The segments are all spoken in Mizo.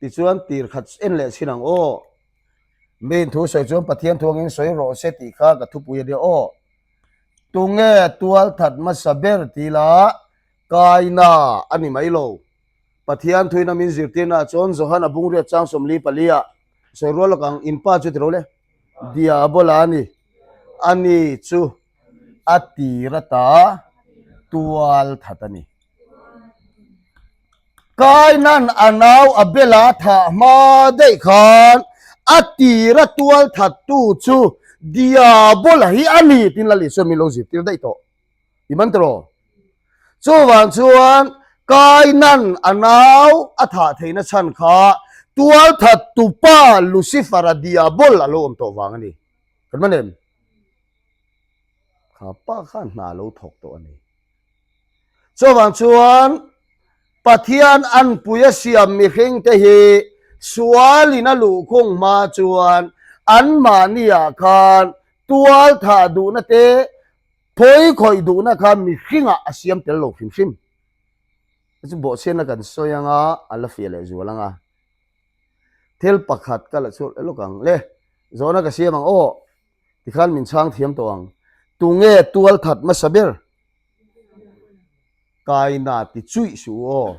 Tichuan tir khat en leh chhin ang aw. Miin thu sawi chuan Pathian thu angin sawi rawh se tih kha ka thupui a nia aw. Tunge tualthat hmasa ber ti la Kaina a ni mai lo. Pathian thuin a min zirtirna ah chuan Johana bungriat chang 44 ah sawi rual lawk ang, in pa chu ti lo le, Diabola a ni, a ni chu a tir ata tualthat a ni. Kainan a nau Abela thah hma daih khan a tira tualthattu chu Diabola hi a ni tiin Lal Isua min lo zirtir daih tawh. I man tawh? Chuvang chuan Kainan a nau a thah theihna chhan kha tualthattu pa Lucifer-a Diabol a lo awm tawh vang a ni. Kan man em? Kha pa khan hna a lo thawk tawh a ni. Chuvang chuan Pathian anpui a siam mihringte hi sualin a luhkhung hma chuan anmahniah khan tualthah duhna te, phawi khawih duhna kha mihringah a siam tel lo hrim hrim. Chu bawhchhiatna kan sawi anga a la fiah leh zual anga thil pakhat ka la chhuak leh lawk ang le, zawhna ka siam ang aw tikhan min chhang thiam tawh ang. Tunge tualthat hmasa ber? Kaina ti chuih suh u aw.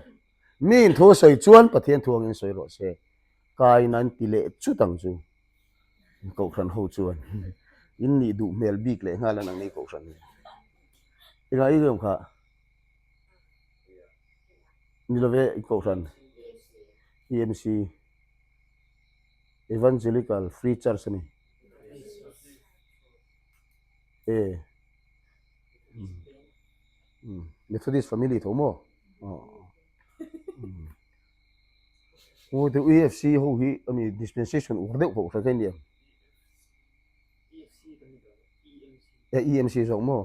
Mi in thu a sawi chuan Pathian thu angin sawi rawh se. Kaina an ti leh chut ang chu. Kohhran ho chuan in nih duh hmel bik leh nghal an ang ni kohhran hi. Engah i awm kha? Ni love i kohhran EMC Evangelical Free Church a ni. E. Methodist family tho maw? Aw te UFC ho hi ami dispensation ur deuh koh hre kha nia. E EMC zawk maw?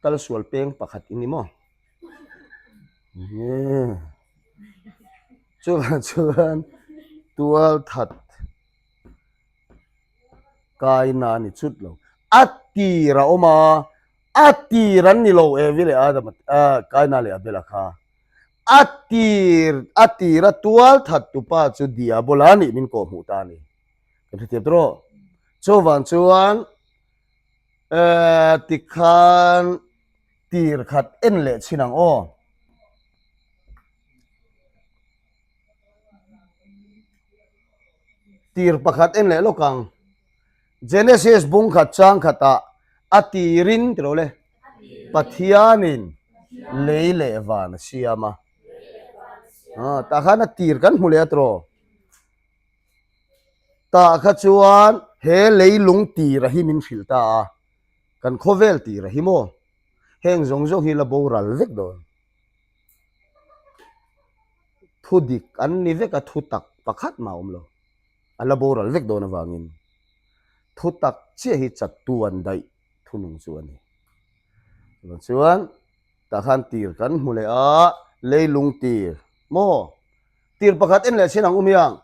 Kal sual peng pakhat i ni maw? Chuvang chuan tual that Kaina a ni chut lo. A tir a awm a, a tir an ni lo Evi leh Adama Kaina leh Abela kha. A tir a tir a tual that tupa chu Diabola a nih min kawh hmuh ta a ni. Kan hrethiam tawh rawh. Chuvang chuan tikhan tir khat en leh chhin ang aw. Tir pakhat en leh lawk ang. Genesis bung khat chang khatah a tirin ti lo le Pathianin lei leh van a siam a. Tah khan a tir kan hmu leh a tiraw. Tah kha chuan he leilung tira hi min hrilh ta a. Kan khawvel tira hi maw? Heng zawng zawng hi la boral vek dawn. Thu dik an ni vek a, thu tak pakhat mah a awm lo. A la boral vek dawn avangin thu tak chiah hi chattu an daih thunung chu a ni. Chuvang chuan tah khan tir kan hmu leh a, leilung tir maw? Tir pakhat en leh chin ang u miang.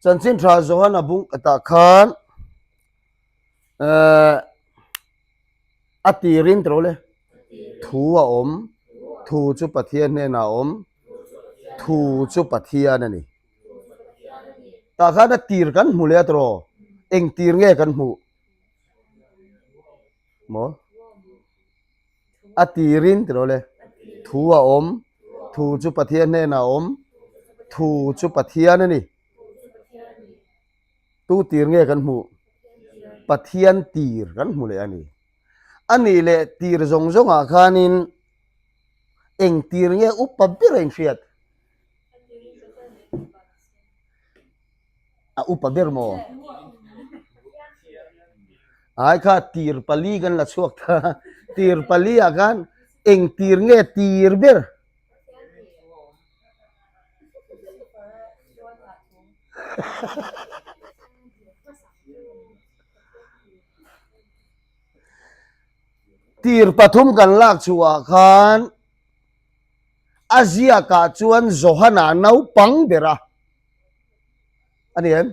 Chanchin tha Johana bung tah khan eh A tirin tawh le, thu a awm, thu chu Pathian hnenah a awm, thu chu Pathian a ni. Tah khan a tir kan hmu leh a tawh, eng tir nge kan hmuh? Maw? A tirin tawh le, thu a awm, thu chu Pathian hnenah a awm, thu chu Pathian a ni. Tu tir nge kan hmuh? Pathian tir kan hmu leh a ni. A nih leh tir zawng zawngah khanin eng tir nge upa ber a inhriat? A upa ber maw? Ai kha tir pali kan la chhuak ta. Tir pali ah khan eng tir nge tir ber? Tir pathum kan lak chhuah khan a ziakah chuan Johana naupang ber a a ni em?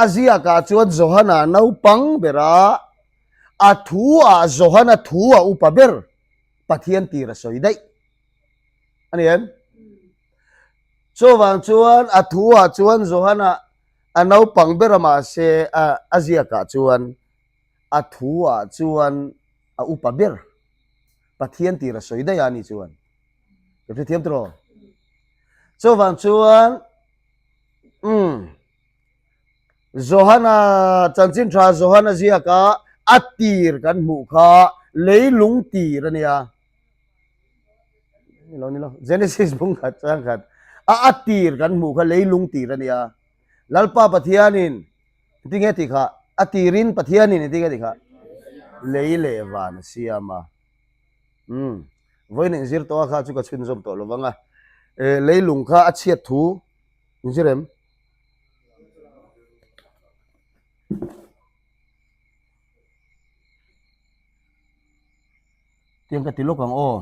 A ziakah chuan Johana naupang ber a, a thu ah Johana thu a upa ber. Pathian tir a sawi daih a ni em? Chuvang chuan a thu ah chuan Johana a naupang ber a mahse a ziak ah chuan a thu ah chuan a upa ber Pathian tir a sawi daih a ni chuan. Ka hrethiam tawh. Chuvang chuan umm Johana chanchin tha Johana ziaka a tir kan hmuh kha leilung tir a nia. Ni lo ni lo. Genesis bung khat chang khat a a tir kan hmuh kha leilung tir a nia. Lalpa Pathianin tinge tih kha a tirin Pathianin tinge tih kha lei leh van a siam a. Umm vawiin inzir tawh a kha chu ka chhunzawm tawh lovang a. Leilung kha a chhiat thu inzir em? Tiang ka ti lawk ang aw.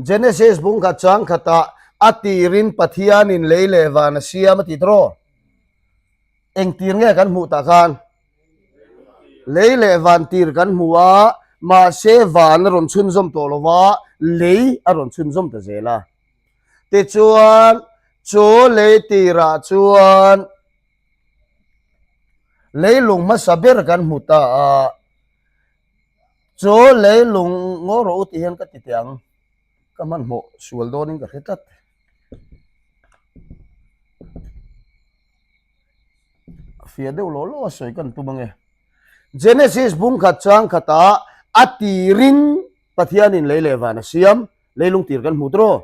Genesis bung khat chang khatah a tirin Pathianin lei leh van a siam a ti tawh. Engtir nge kan hmuh tah khan? Lei leh van tir kan hmu a, mahse van a rawn chhunzawm tawh lo va, lei a rawn chhunzawm ta zel a. Tichuan, chu lei tirah chuan leilung hmasa ber kan hmu ta a, chu leilung ngaw rawh u tih hian ka ti teh ang, ka hmanhmawh sual dawnin ka hre tlat. A fiah deuh lawh lawh a sawi kan tum ange. Genesis bung khat chang khatah a tirin Pathianin lei leh van a siam, leilung tir kan hmu tawh.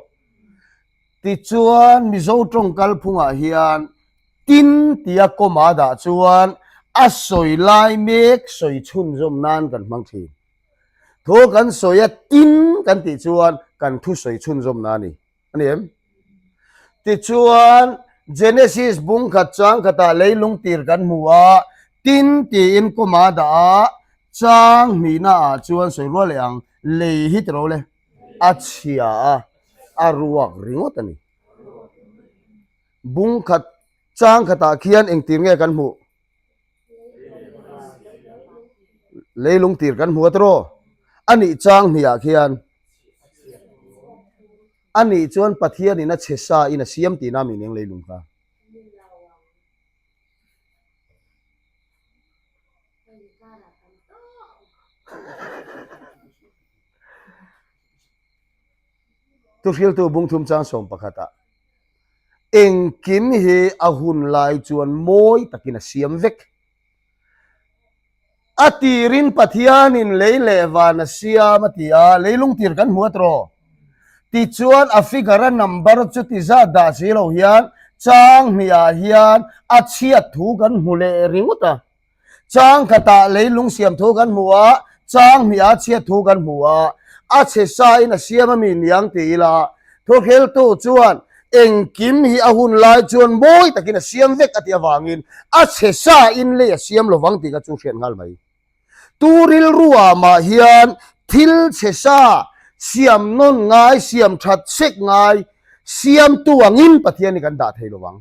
Tichuan Mizo tawng kalphungah hian tin tia kawma dah chuan a sawi lai mek sawi chhunzawm nan kan hmang thin. Thu kan sawi a tin kan tih chuan kan thu sawi chhunzawm na a ni. A ni em? Tichuan, Genesis bung khat chang khatah leilung tir kan hmu a, tin tiin kawma dah a, chang hnihna ah chuan sawi rual leh ang, lei hi tiro le, a chhia a, a ruak ringawt a ni. Bung khat chang khatah khian engtir nge kan hmuh? Leilung tir kan hmu a tiraw? A nih chang hniah khian a nih chuan Pathianin a chhe sa in a siam tihna mi ning leilung kha. Thuhriltu bungthum chang 11 ah engkim hi a hun lai chuan mawi takin a siam vek. A tirin Pathianin lei leh van a siam a ti a, leilung tir kan hmu a tiraw? Tichuan a figure a number chu ti zat dah si lo hian chang hnih ah hian a chhiat thu kan hmu leh ringawt a. Chang khatah leilung siam thu kan hmu a, chang hnih a chhiat thu kan hmu a, a chhe sain a siam a mi niang ti ila, thuhriltu chuan engkim hi a hun lai chuan mawi takin a siam vek a tih avangin a chhe sain lei a siam lovang tih kha chu hriat nghal mai. Tu rilru ah mah hian thil chhe sa siam nawn ngai, siam that sek ngai, siamtu angin Pathian hi kan dah thei lovang.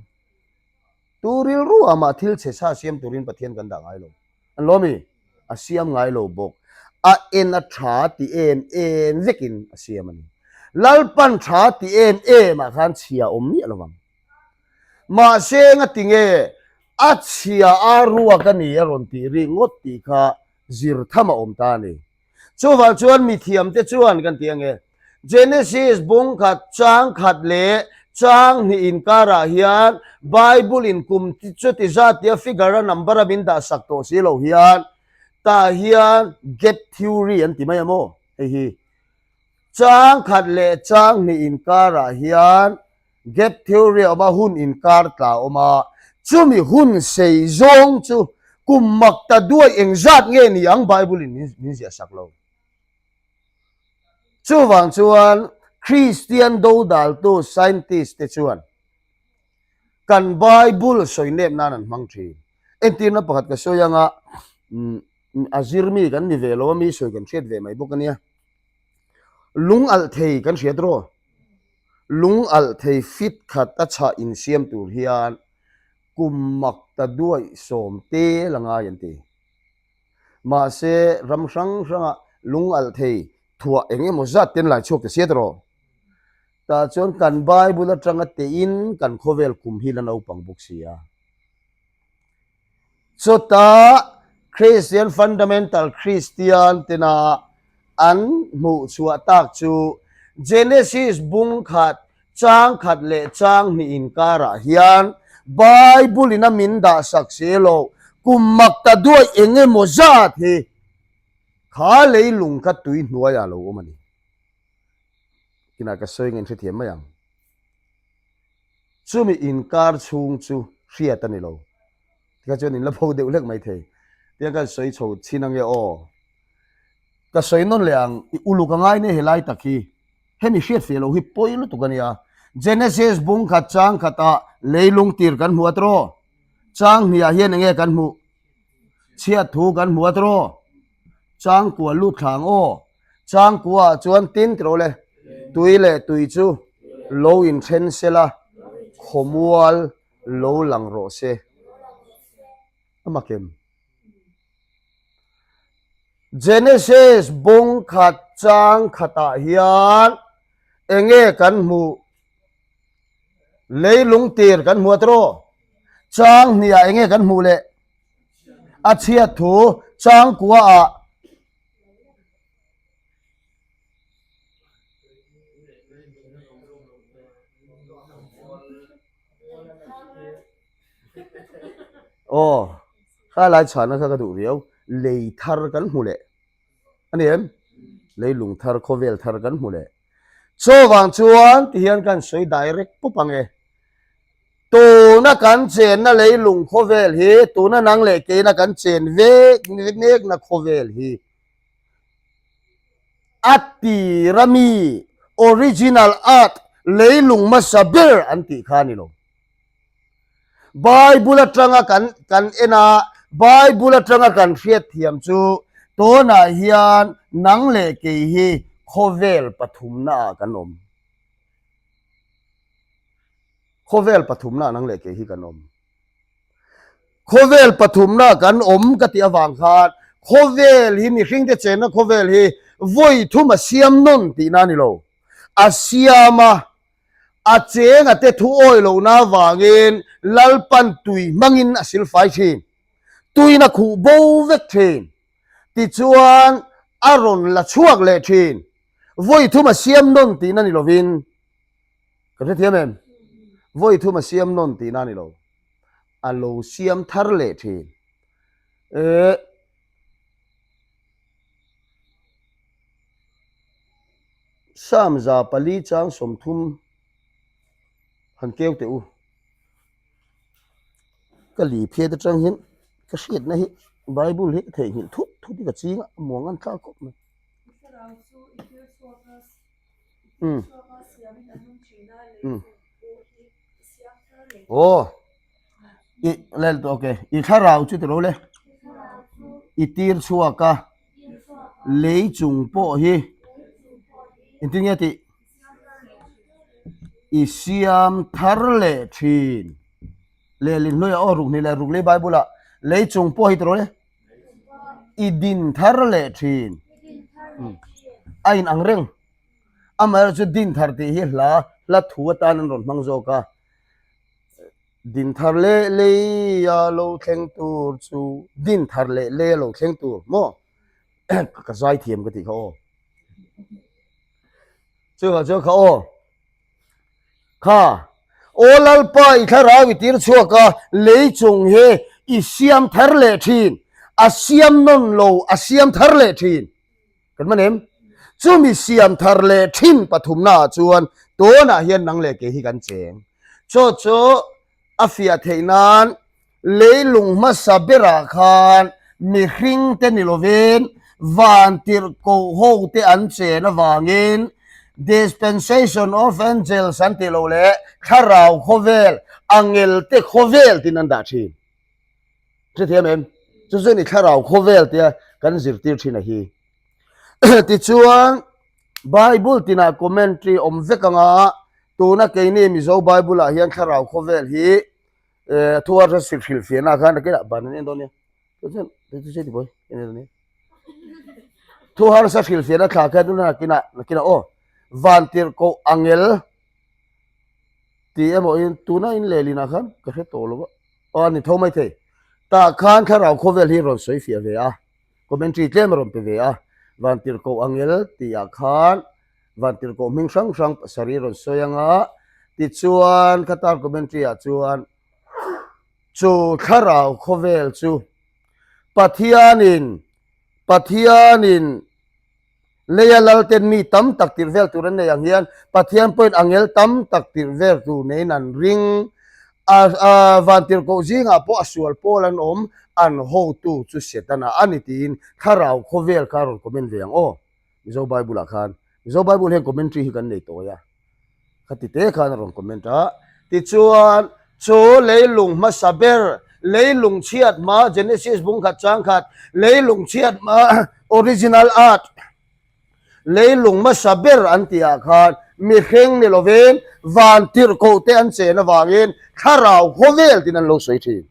Tu rilru ah mah thil chhe sa siam turin Pathian kan dah ngai lo. An lo mi? A siam ngai lo bawk. A en a tha ti em em vekin a siam a ni. Lalpan tha ti em em ah khan chhia awm miah lo vang. Mahse nga tinge a chhia a ruak a ni a rawn tih rik ngawt tih kha zir tham a awm ta a ni. Chuvang chuan mithiamte chuan kan ti ange, Genesis bung khat chang khat leh chang hnih inkarah hian Bible in kum chuti zat tia figure a number a min dah sak tawh si lo hian tah hian gap theory an ti mai a maw? Hei hi chang khat leh chang hnih inkarah hian Gap theory a awm a, hun inkar tla a awm a, chumi hun sei zawng chu kum mak ta duai engzat nge ni ang Bible in min ziah sak lo. Chuvang chuan Kristian dodaltu scientist te chuan kan Bible sawi nep nan an hmang thin. Entirna pakhat ka sawi anga a zirmi kan ni ve lo a, mi sawi kan hriat ve mai bawk a nia. Lung alh thei kan hriat rawh. Lung alh thei fit khat a chhah insiam tur hian kum mak ta duaih sawm tel a ngai an ti. Mahse, ram hrang hrangah. Lung alh thei thuah eng emaw zat te an lai chhuak ta sia tawh. Tah chuan kan Bible atanga tein kan khawvel kum hi la naupang bawk si a. Chutah Christian Fundamental Christian tena an hmuh chhuah tak chu Genesis bung khat, chang khat leh chang hnih inkarah hian Bible in a min dah sak si lo, kum mak ta duaih eng emaw zat hi kha leilung kha tui hnuaiah lo awm a ni. Kinah ka sawi nge in hrethiam mai ang. Chumi inkar chhung chu hriat a ni lo. Tikha chuan in la bo deuh hlek mai thei. Tiang khan sawi chho chhin ange aw. Ka sawi nawn leh ang, i uluk a ngai nia helai tak hi. Hemi hriat feh lo hi pawi lutuk a nia. Genesis bung khat chang khatah leilung tir kan hmu a tiraw? Chang hniah hian enge kan hmuh? Chhiat thu kan hmu a tiraw? Chang kua lut thla ang aw. Changkua ah chuan tin tiraw le, tui leh tui chu lo inthen sela, khawmual lo lang rawh se. A mak em? Genesis bawng khat chang khatah hian enge kan hmuh? Leilung tir kan hmu a tiraw? Chang hniah enge kan hmuh leh? A chhiat thu changkua ah Aw, kha lai chhana kha ka duh riau, lei thar kan hmu leh a ni em? Leilung thar, khawvel thar kan hmu leh. Chuvang chuan tihian kan sawi direct pawp ang e. Tuna kan chenna leilung khawvel hi, tuna nang leh keina kan chen vek mekna khawvel hi a tir a mi, original earth, leilung hmasa ber an tih kha a ni lo. Bible atanga kan kan en a, Bible atanga kan hriatthiam chu tunah hian nang leh kei hi khawvel pathumna ah kan awm. Khawvel pathumna nang leh kei hi kan awm. Khawvel pathumna kan awm ka tih avang khan khawvel hi mihringte chenna khawvel hi vawi thum a siam nawn tihna a ni lo. A siam a, a chenga te thu awi lohna avangin Lalpan tui hmangin a silfai thin. Tuiin a khuh bo vek thin. Tichuan a rawn la chhuak leh thin. Vawi thum a siam nawn tihna ni lovin Ka hrethiam em? Vawi thum a siam nawn tihna a ni lo. A lo siam thar leh thin. Eh. Samza pali chang 30 han keu teh u. Ka li phiat atang hian ka hriatna hi Bible hi ka theihnghilh thut thut hi ka ching a, muang an thlak khawp mai. Umm. Umm. Aw. I lel tawh okay. I thlarau chu tiro le. I tir chhuak a. Lei chung pawh hi. Engtin nge tih? I siam thar leh thin. Lehlin hnuaiah aw ruk hnih leh ruk lei Bible ah lei chung pawh hi tiro le. I din thar leh thin. A in ang reng. Amaherawhchu chu din thar tih hi hla hla thu atan an rawn hmang zawk a. Din thar leh lei a lo thleng tur chu din thar leh lei a lo thleng tur maw ka zai thiam ka tih kha aw. Chuvang chuan kha aw. Kha, Aw Lalpa i thlarau i tir chhuak a, lei chung hi i siam thar leh thin, a siam nawn lo, a siam thar leh thin. Kan hman em? Chumi siam thar leh thin pathumna ah chuan tunah hian nang leh kei hi kan cheng. Chaw chu a fiah theih nan Leilung hmasa berah khan mihringte ni lovin vantirhkoh hote an chen avangin Dispensation of Angels an tih loh leh thlarau khawvel, angelte khawvel tiin an dah thin. Hrethiam em? Chu chu ni thlarau khawvel tia kan zirtir thin a hi. Tichuan Bible tinah commentary awm vek anga tuna keini Mizo Bible ah hian thlarau khawvel hi eh thu a hre hrilh fiahna khan a kila ban an en dawn nia chuan chu chu ti boy en dawn nia. Thu harsa hrilhfiahna thla kha tuna nakinah nakinah aw Vantirhkoh angel tih emaw in tuna in lehlinah khan ka hre tawh lo a, aw a ni tho mai thei. Tah khan thlarau khawvel hi rawn sawi fiah ve a, commentary tlem a rawn pe ve a, Vantirhkoh angel tihah khan Vantirhkoh hming hrang hrang pasarih rawn sawi anga tichuan khatan commentary ah chuan chu thlarau khawvel chu Pathianin Pathianin leia lalten mi tam tak tirh vel tur an nei ang hian Pathian pawhin angel tam tak tirh vel tur neiin an ring a a Vantirhkoh zingah pawh a sual pawl an awm an hotu chu Setana a ni tiin thlarau khawvel kha a rawn comment ve ang aw. Mizo Bible ah khan Mizo Bible hian commentary hi kan nei tawi a, khati te khan a rawn comment a. Tichuan, chu leilung hmasa ber, leilung chhiat hma, Genesis bung khat chang khat, leilung chhiat hma, original earth, leilung hmasa ber an tih ah khan mihring ni lovin van tirhkoh te an chen avangin thlarau khawvel tiin an lo sawi thin.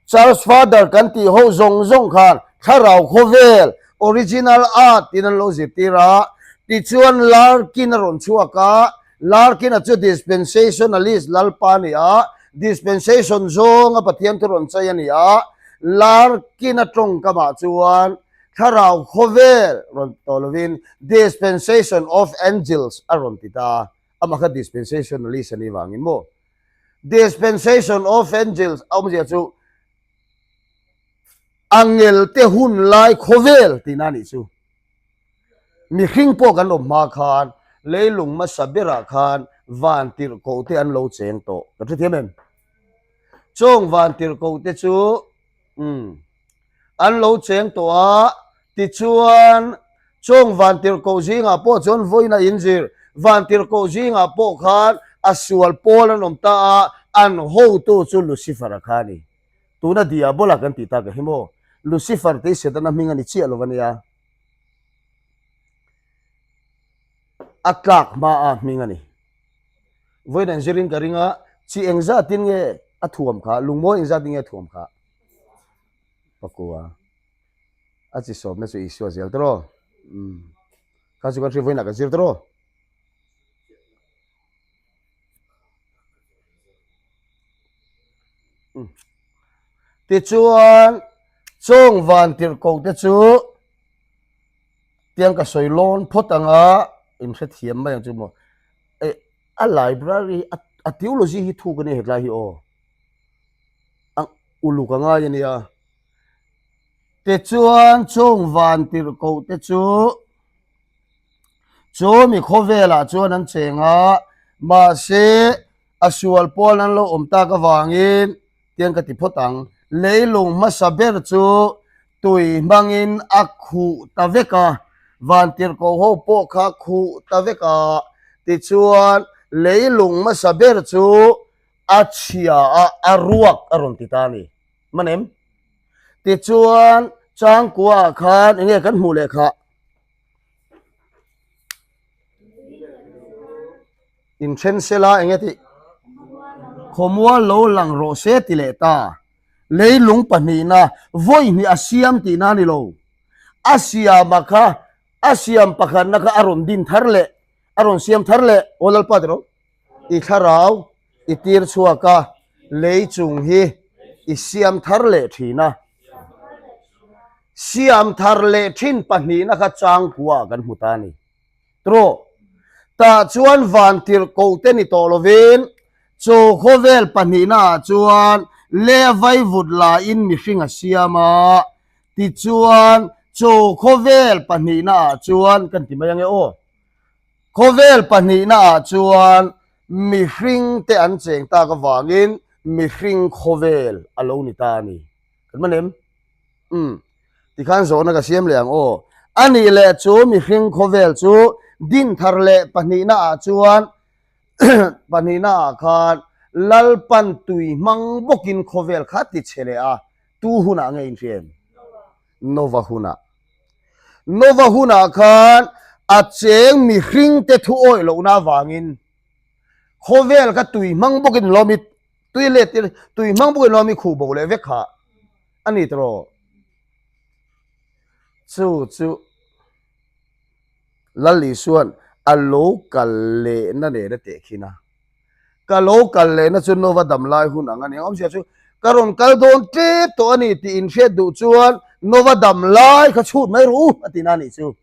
Church Father kan tih ho zawng zawng khan thlarau khawvel, original art, tiin an lo zirtir a. Tichuan Larkin a rawn chhuak a, Larkin-a chu dispensationalist lalpa a ni a, dispensation zawnga Pathian thu rawn chei a ni a. Larkin-a tawngkamah chuan thlarau khawvel rawn ti tawh lovin dispensation of angels a rawn ti ta a, amah kha dispensationalist a nih vangin maw? Dispensation of Angels a awmzia chu angel te hun lai khawvel tihna a nih chu. Mihring pawh kan awm hma khan leilung hmasa berah khan van tirhkoh te an lo cheng tawh. Kan hrethiam em? Chawng van tirhkoh te chu umm An lo cheng tawh a, tichuan chung vantirhkoh zingah pawh chuan vawiin a inzir. Vantirhkoh zingah pawh khan a sual pawl an awm ta a, an hotu chu Lucifer-a kha a ni. Tuna Diabola kan tih tak hi maw? Lucifer tih Setana hming a ni chiah lo a nia. A tlak hmaa hming a ni. Vawiin an zirin ka ring a, chi engzatin nge a thuam kha, lungmawi engzatin nge a thuam kha? Pakua a chi sawmna chu Isua zel tawh umm kha chu kan hriat vawiinah kan zir tawh umm tichuan chawng van tirhkoh te chu tiang ka sawi lawn phawt anga in hrethiam mai ang chu maw eh a library a theology hi thuk a nia hetlai hi aw. uluk a ngai a nia. Tichuan chung van tirhkoh te chu chu mi khawvelah chuan an cheng a, mahse a sual pawl an lo awm tak avangin tiang ka ti phawt ang, leilung hmasa ber chu tui hmangin a khuh ta vek a, van tirhkoh ho pawh kha khuh ta vek a, tichuan leilung hmasa ber chu a chhia a, a ruak a rawn ti ta a ni. Man em? Tichuan, Changkua ah khan eng nge kan hmuh leh khah? Inthen sela eng nge tih? Khawmual lo lang rawh se ti leh ta. Leilung pahnihna vawi hnih a siam tihna a ni lo. A siama kha, a siam pakhatna kha a rawn din thar leh, a rawn siam thar leh. Aw Lalpa ti rawh. I thlarau i tir chhuak a, lei chung hi i siam thar leh thin a. Siam thar leh thin pahnihna kha changkua kan hmu ta a ni. Trawh, tah chuan van tirhkoh te ni tawh lovin chu khawvel pahnihna ah chuan le vaivut laiin mihring a siam a, tichuan chu khawvel pahnihna ah chuan kan ti mai ange aw. Khawvel pahnihna ah chuan mihring te an cheng tak avangin mihring khawvel a lo ni ta a ni. Kan man em? Umm. Tikhan zawhna ka siam leh ang aw. A nih leh chu mihring khawvel chu dinthar leh pahnihna ah chuan pahnihna ah khan Lalpan tui hmang bawkin khawvel kha ti chhe leh a, tu hunah nge inhria em? Nova hunah. Nova hunah khan a cheng mihringte thu awih lohna avangin khawvel kha tui hmang bawkin lawm i tui let tir tui hmang bawkin lawm i khuh bo leh vek kha a ni tawh. Chu chu Lal Isua'n a lo kal lehna nen a tehkhin a. Ka lo kal lehna chu Nova dam lai hun ang a ni. Awmzia chu ka rawn kal dawn tep tawh a ni tih inhriat duh chuan Nova dam lai kha chhut mai rawh u a ti na a nih chu.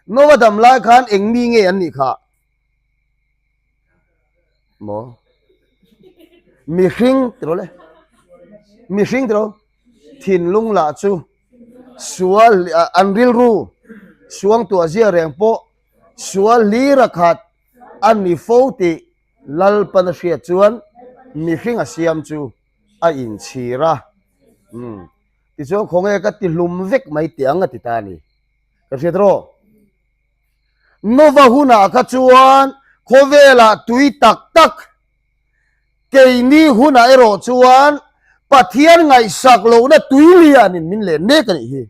Nova dam lai khan eng mi nge an nih khah? Maw? Mihring tiraw le? Mihring tiraw? Thinlung lah chu sual an rilru suangtuah zia reng pawh sual hlir a khat a ni fo tih Lalpan a hriat chuan mihring a siam chu a inchhir a. Umm tichuan khawnge ka ti hlum vek mai tih ang a ti ta a ni. Ka hriat rawh. Nova hunah kha chuan khawvelah tui tak tak Keini hunah erawh chuan Pathian ngaihsak lohna tui lianin min len mek a nih hi.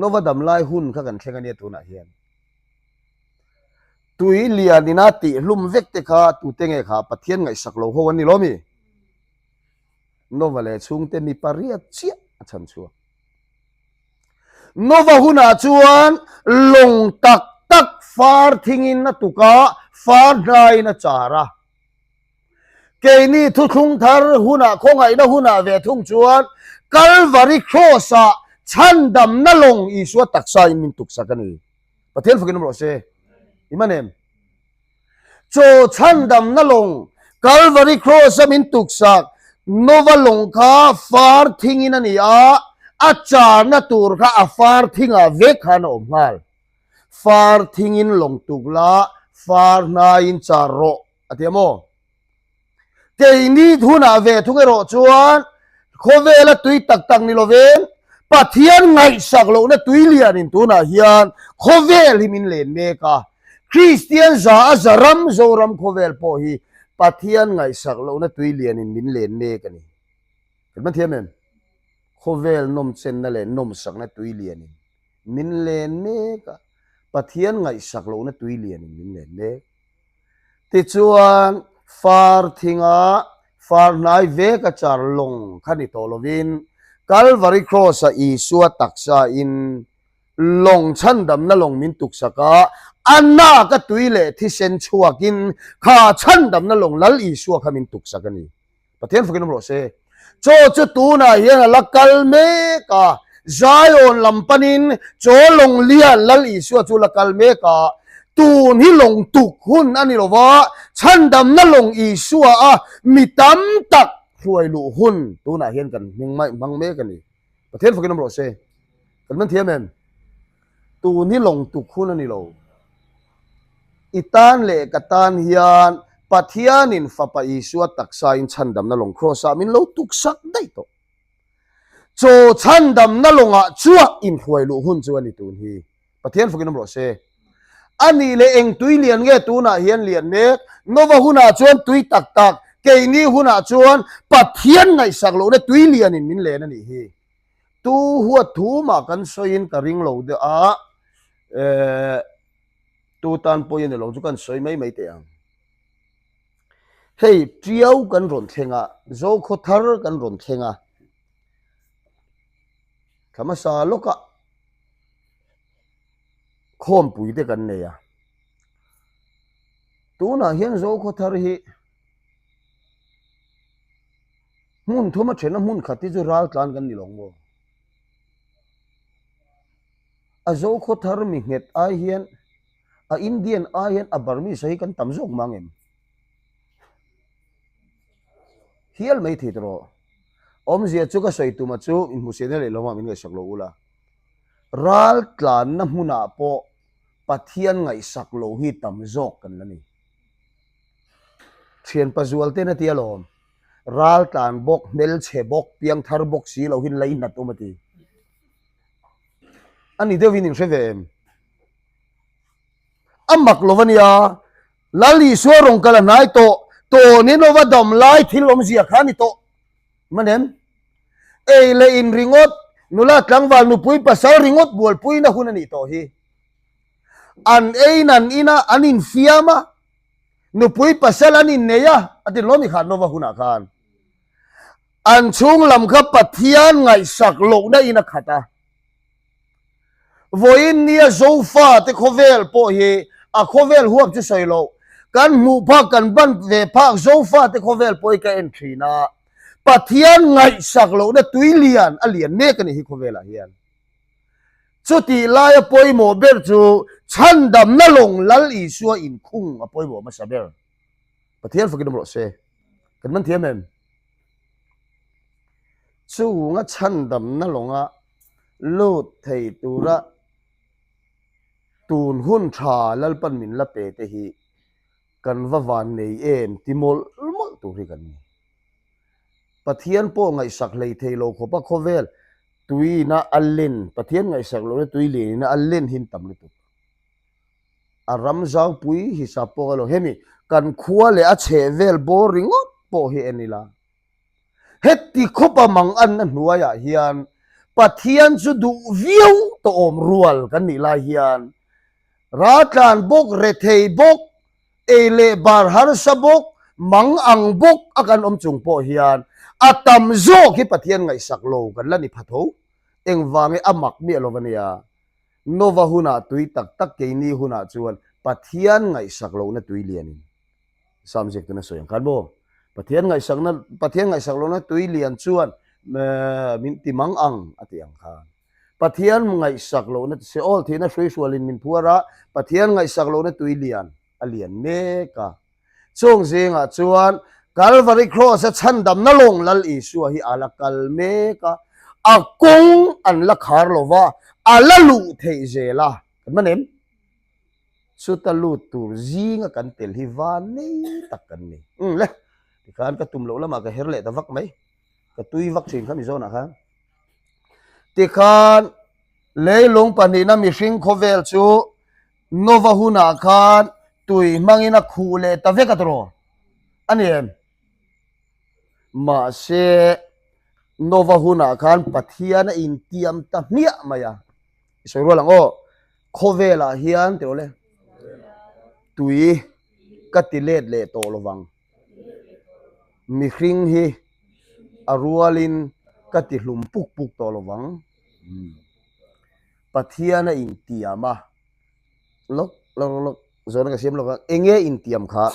Nova dam lai hun kha kan thleng a nia tunah hian. Tui lianin a tih hlum vek te kha tute nge kha Pathian ngaihsak lo ho an ni lo mi? Nova leh chhungte mi pariat chiah a chhan chhuak. Nova hunah chuan lawng tak tak far thingin a tuk a, far hnaiin a char a. Keini thuthlung thar hunah khawngaihna hunah ve thung chuan Kalvari Kraws-ah chhandamna lawng Isua taksain min tuksak a ni. Pathian fakin awm rawh se. I man em? Chaw chhandamna lawng Kalvari Kraws-a min tuksak Nova lawng kha far thingin a ni a, a charna tur kha a far thingah vek khan a awm nghal. Far thingin lawng tuk la, far hnaiin char rawh. A ti a maw? Keini hunah ve thung erawh chuan khawvela tui tak tak ni lovin Pathian ngaihsak lohna tui lianin tunah hian khawvel hi min len mek a. Kristian za a za ram Zoram khawvel pawh hi Pathian ngaihsak lohna tui lianin min len mek a ni. Kan man thiam em? Khawvel nawmchenna leh nawmsakna tui lianin min len mek a, Pathian ngaihsak lohna tui lianin min len mek. Tichuan, far thinga far hnai veka char lawng kha ni tawh lovin, Kalvari Kraws-a Isua taksain lawng chhandamna lawng min tuksak a, a naka tui leh thisen chhuakin kha chhandamna lawng Lal Isua kha min tuksak a ni. Pathian fakin awm rawh se. Chaw chu tunah hian a la kal mek a, Zion lam panin chaw lawng lian Lal Isua chu la kal mek a, tun hi lawng tuk hun a ni lo va, chhandamna lawng Isua a mi tam tak hruai luh hun tunah hian kan hming hmang mek a ni. Pathian fakin awm rawh se. Kan man thiam em? Tun hi lawng tuk hun a ni lo. I tan leh ka tan hian Pathianin Fapa Isua taksain chhandamna lawng Kraws-ah min lo tuksak daih tawh. Chaw chhandamna lawngah chuah inhruai luh hun chu a ni tun hi. Pathian fakin awm rawh se. A nih leh eng tui lian nge tunah hian lian mek? Nova hunah chuan tui tak tak, keini hunah chuan Pathian ngaihsak lohna tui lianin min len a nih hi. Tu huat thu mah kan sawiin ka ring lo deuh a, eh, tu tan pawhin ni lo chu kan sawi mai mai teh ang. Hei Tiau kan rawn thleng a, Zokhaw thar kan rawn thleng a, thla hmasa lawkah khawmpui te kan nei a. Tunah hian Zokhaw thar hi Hmun thum a then a hmun khat hi chu ral tlan kan ni lo maw? A Zokhaw thar mi nghet ai hian a Indian ai hian a Burmese hi kan tam zawk mang em? Hial mai thei tawh rawh. Awmzia chu ka sawi tuma chu inhmuhsiahna leh hlawmah min ngaihsak lo ula. Ral tlanna hmunah pawh Pathian ngaihsak lo hi tam zawk kan la ni. Thianpa Zualten a ti alawm. Ral tlan bawk, hmelchhe bawk, piangthar bawk si lo hin lainat awm a ti. A ni deuhin in hre ve em? A mak lo a nia, Lal Isua rawn kal a hnai tawh, tawnin lova dam lai thil awmzia kha a ni tawh. Man em? Ei leh in ringawt, nula tlangval nupui pasal ringawt bualpuina hun a nih tawh hi. An ein an in a, an infiam a, Nupui pasal an innei a, a ti lawm i khan Nova hunah khan. An chhung lam kha Pathian ngaihsak lohna in a khat a. Vawiin nia Zofa te khawvel pawh hi a khawvel huap chu sawi loh, kan hmuh phak kan ban ve phak Zofa te khawvel pawh hi ka en thin a, Pathian ngaihsak lohna tui lian a lian mek a nih hi khawvelah hian. Chutih laia pawimawh ber chu chhandamna lawng Lal Isua inkhung a pawimawh hmasa ber. Pathian fakin awm rawh se. Kan man thiam em? Chunga chhandamna lawnga lut thei tura tun hun tha Lalpan min la pe te hi kan va van nei em ti mawlh mawlh tur hi kan ni. Pathian pawh ngaihsak hlei thei lo khawpa khawvel tuiina a len, Pathian ngaihsak lohna tui lianina a len hi an tam lutuk. A ram zaupui hisap pawh ka lo hemi kan khua leh a chhehvel bawr ringawt pawh hi en ila. Heti khawpa mang anna hnuaiah hian Pathian chu duh viau tawh awm rual kan nih lai hian raltlan bawk, rethei bawk, ei leh bar harsa bawk, mang ang bawk a kan awm chung pawh hian a tam zawk hi Pathian ngaihsak lo kan la ni pha tho. Engvange a mak miah lo va nia. Nova hunah tui tak tak keini hunah chuan Pathian ngaihsak lohna tui lianin Sam ziak tuna sawi ang khan maw? Pathian ngaihsakna, Pathian ngaihsak lohna tui lian chuan min ti mang ang a ti ang khan. Pathian ngaihsak lohna Seol thihna hrui hrualin min phuar a, Pathian ngaihsak lohna tui lian a lian mek a. Chung zingah chuan Kalvari Kraws-a chhandamna lawng Lal Isua hi a la kal mek a, a kawng an la khar lo va, a la luh theih zel a. Kan man em? Chuta lut tur zinga kan tel hi van nei tak kan ni. Umm le, tikhan ka tum loh lamah ka her leh ta vak mai. Ka tui vak thin kha mi zawnah khan. Tikhan leilung pahnihna mihring khawvel chu Nova hunah khan tui hmangin a khuh leh ta vek a tawh a ni em? Mahse Nova hunah khan Pathian a intiam ta hmiah mai a. I sawi rual ang aw, khawvelah hian tih rawh le, tui ka ti let leh tawh lo vang, mihring hi a rualin ka ti hlum puk puk tawh lo vang, Pathian a intiam a, lawk lawk lawk zawhna ka siam lawk a, eng nge intiam kha?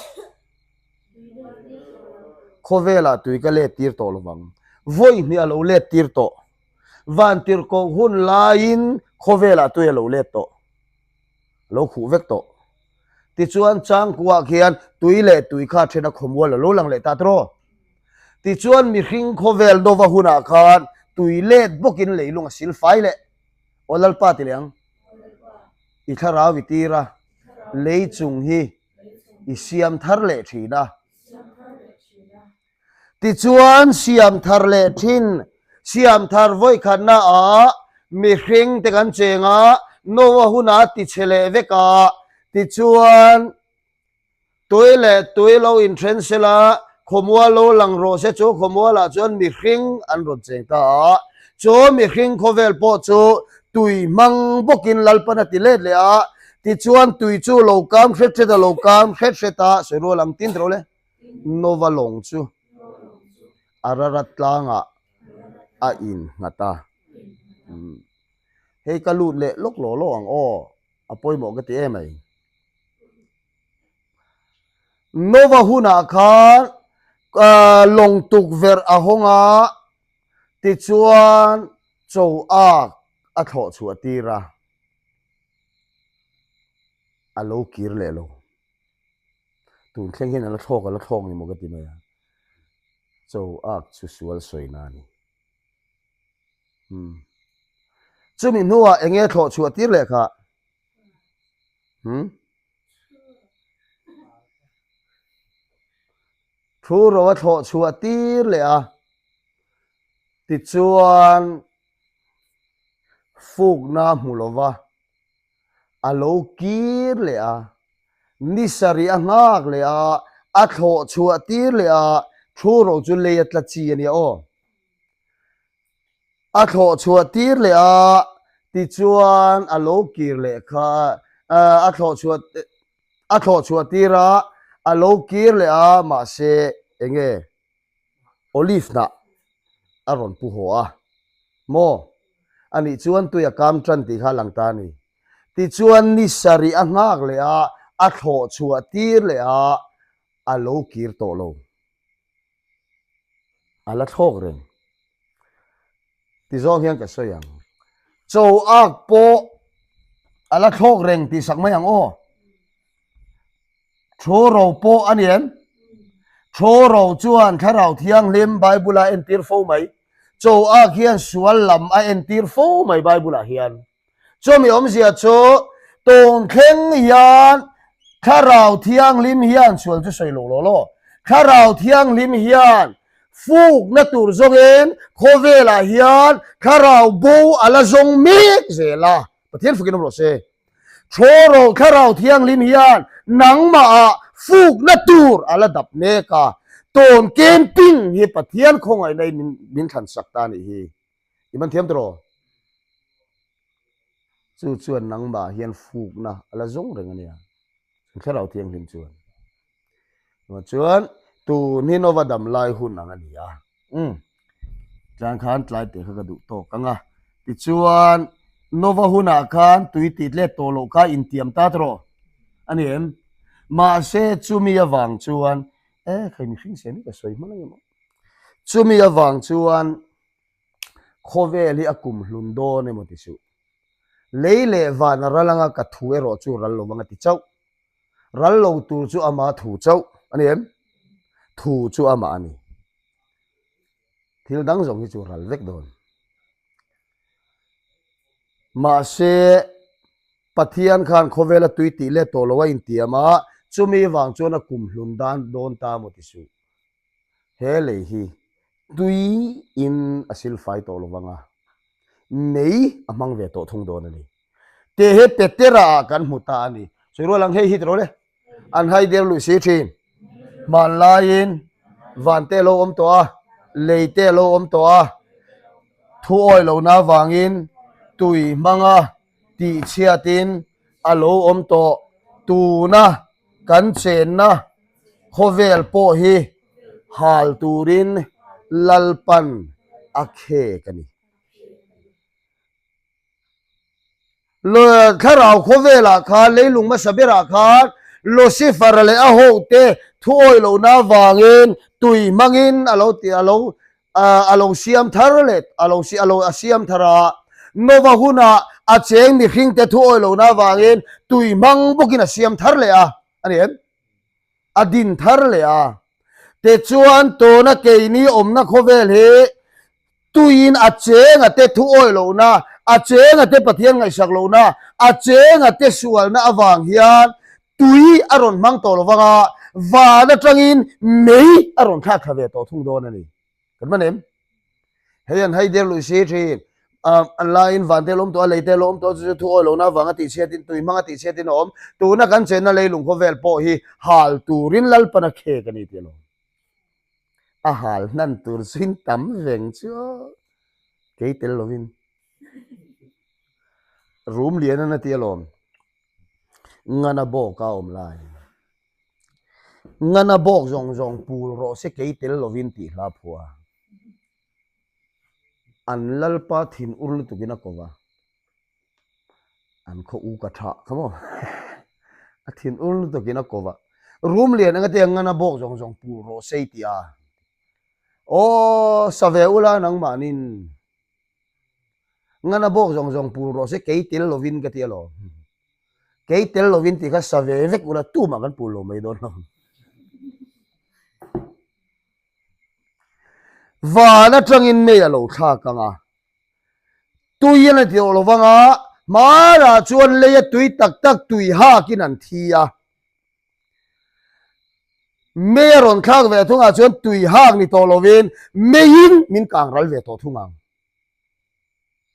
Khawvelah tui ka let tir tawh lo vang, vawi hnih a lo let tir tawh. Vantirhkoh hun laiin khawvelah tui a lo let tawh, a lo khuh vek tawh. Tichuan changkuah khian tui leh tui kha then a khawmual a lo lang leh ta tawh. Tichuan mihring khawvel dova hunah khan tui let bawkin leilung a sil fai leh. Aw Lalpa ti leh ang. I thlarau i tir a, lei chung hi i siam thar leh thin a. Tichuan, siam thar leh thin, siam thar vawikhatna ah mihring te kan cheng a, Noah hunah a tichhe leh vek a, tichuan tui leh tui lo inthen sela, khawmual lo lang rawh se chu khawmualah chuan mihring an rawn cheng ta a, chu mihring khawvel pawh chu tui hmang bawkin Lalpan a ti let leh a, tichuan tui chu lo kam hret hret a, lo kam hret hret a, sawi rual ang tin rawh le. Nova lawng chu Ararat tlangah a innghat a. Hei ka lut leh lawk law law ang aw, a pawimawh ka ti em ai. Nova hunah khan lawng tukverh a hawng a, tichuan cho ak a thlawh chhuah tir a, a lo kir leh lo. Tun thleng hian a la thlawk a la thlawk ni maw ka ti mai a, cho ak chu sual sawina a ni. Hmm. Chumi hnuah eng nge thlawh chhuah tir leh kha? Hmm? Thu ro a thlawh chhuah tir leh a, tichuan fukna hmu lova a lo kir leh a, ni sarih a nghak leh a, a thlawh chhuah tir leh a, thu ro chu lei a tla chi a nia aw. A thlawh chhuah tir leh a, tichuan a lo kir leh kha, a thlawh chhuah a thlawh chhuah tir a, a lo kir leh a, mahse eng nge Olive hnah a rawn pu haw a maw? Anih chuan tui a kam tan tih kha a lang ta a ni. Tichuan ni sarih a nghak leh a, a thlawh chhuah tir leh a, a lo kir tawh lo. A la thlawk reng. Ti zawng hian ka sawi ang. Cho ak pawh a la thlawk reng tih sak mai ang aw. Thu ro pawh a ni em? Thu ro chuan Thlarau Thianghlim Bible-a entir fo mai. Cho ak hian sual lam a entir fo mai Bible-ah hian. Chumi awmzia chu tun thleng hian Thlarau Thianghlim hian sual chu sawi lo law law. Thlarau Thianghlim hian fukna tur zawngin khawvelah hian Thlarau bo a la zawng mek zel a. Pathian fukin awm rawh se. Thawro Thlarau Thianghlim hian nangmahah fukna tur a la dap mek a, tawn camping hi Pathian khawngaihna in min thlan sak ta a nih hi. I man thiam tawh? Chu chuan nangmah hian fukna a la zawng reng a nia. Chu Thlarau Thianghlim chuan. Chuvang chuan tun hi Nova dam lai hun ang a ni a. Umm. Tlan khan tlai teh kha ka duh tawk ang a. Tichuan Nova hunah khan tui tih let tawh loh kha intiam ta tawh a ni em? Mahse chumi avang chuan e khai mihring siam hi ka sawi hman ang emaw. Chumi avang chuan khawvel hi a kum hlun dawn emaw ti suh. Lei leh van a ral anga ka thu erawh chu ral lo ang a ti chauh. Ral lo tur chu ama thu chauh a ni em? Thu chu amah a ni. Thil dang zawng hi chu ral vek dawn. Mahse, Pathian khan khawvela tui tih let tawh lo a intiam a, chumi vang chuan a kum hlun dan dawn ta maw ti suh. He lei hi tui in a silfai tawh lo vang a, mei a hmang ve tawh thung dawn a ni. Tih hi Petera ah kan hmu ta a ni. Sawi rual ang hei hi tiraw le? An hai der luih si thin. Hmanlaiin van te a lo awm tawh a, lei te a lo awm tawh a, thu awi lohna avangin tui hmanga tihchhiatin a lo awm tawh. Tuna kan chenna khawvel pawh hi hal turin Lalpan a khek a ni. Thlarau khawvelah khan leilung hmasa berah khan Lucifer leh a hote thu awih lohna avangin tui hmangin a lo ti a lo a lo siam thar leh a lo a lo a siam thar a. Nova hunah a cheng mihringte thu awih lohna avangin tui hmang bawkin a siam thar leh a a ni em? A din thar leh a. Tichuan tuna keini awmna khawvel hi Tuiin a cheng a te thu awih lohna, a cheng a te Pathian ngaihsak lohna, a cheng a te sualna avang hian tui a rawn hmang tawh lo vang a, van atangin mei a rawn thlak thla ve tawh thung dawn a ni. Kan hman em? Hei an hai der lui si thin. An laiin van te lawm tawh a, lei te lawm tawh a, chu chu thu awih lohna avanga tihchhiatin, tui hmanga tihchhiatin a awm. Tuna kan chenna leilung khawvel pawh hi hal turin Lalpan a khek a ni tih a lawm. A hal hnan tur zin tam veng chu kei tel lovin room lian an a ti alawm. Ngana bawk a awm lai. Ngana bawk zawng zawng pul rawh se kei tel lovin tih hla phua. An lalpa thin ur lutukin a ko va. An khaw u ka tha kha maw a thin ur lutuk in a ko va room lian anga te ngan a bawk zawng zawng pur rawh sei tih a aw sa ve ula nangmahnin ngan a bawk zawng zawng pur rawh se kei tel lovin ka ti alawm kei tel lovin tih kha sa ve vek ula tumah kan pur lo mai dawn lo van atangin mei a lo thlak ang a Tui an a ti awh lo vang a, hmarah chuan leia tui tak tak tui hakin an thi a. Mei a rawn thlak ve thungah chuan tui hak ni tawh lovin meiin min kang ral ve tawh thung ang.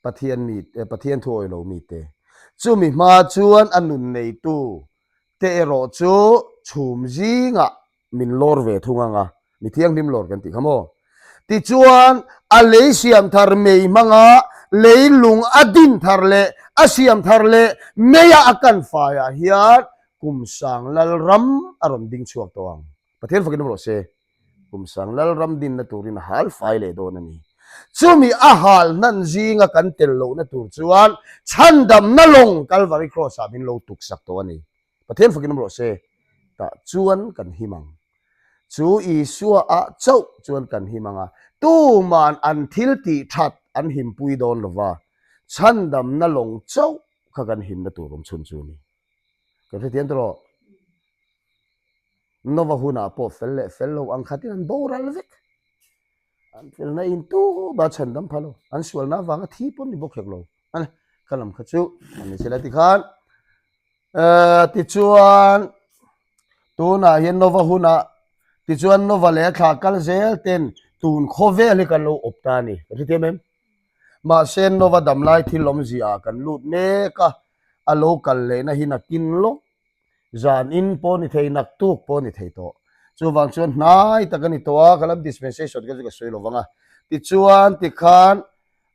Pathian mi Pathian thu awih lo mite chumi hma chuan a nun neitu te erawh chu chhum zingah min lawr ve thung ang a, mi thianghlim lawr kan tih kha maw? Tichuan, a lei siam thar mei hmanga lei lung a din thar leh a siam thar leh meia a kan faiah hian kum sang Lalram a rawn ding chhuak tawh ang. Pathian fakin awm rawh se. Kum sang Lalram dinna turin a hal fai leh dawn a ni. Chumi a hal hnan zinga kan tel lohna tur chuan chhandamna lawng Kalvari Cross-ah min lo tuksak tawh a ni. Pathian fakin awm rawh se, tah chuan kan him ang. Chu Isua ah chauh chuan kan him ang a, tuman an thil tih that an himpui dawn lo va, chhandamna lawng chauh kha kan himna tur awm chhun chu a ni. Kan hrethiam tawh rawh. Nova hunah pawh fel leh fel lo ang khatin an boral vek. An felna in tu ba chhandam pha lo. An sualna avanga thi pawn ni bawk hek lo. Ani ka lam kha chu an ni sela tikhan tichuan tunah hian Nova hunah tichuan Nova leh a thla kal zel ten tun khawvel hi kan lo awp ta a ni. Ka hrethiam em? Mahse Nova damlai thil awmzia ah kan lut mek a, a lo kal lehna hi nakin lawk Zan in pawh ni thei, naktuk pawh ni thei tawh. Chuvang chuan hnai tak a ni tawh a, ka lam dispensation kha chu ka sawi lo vang a. Tichuan tikhan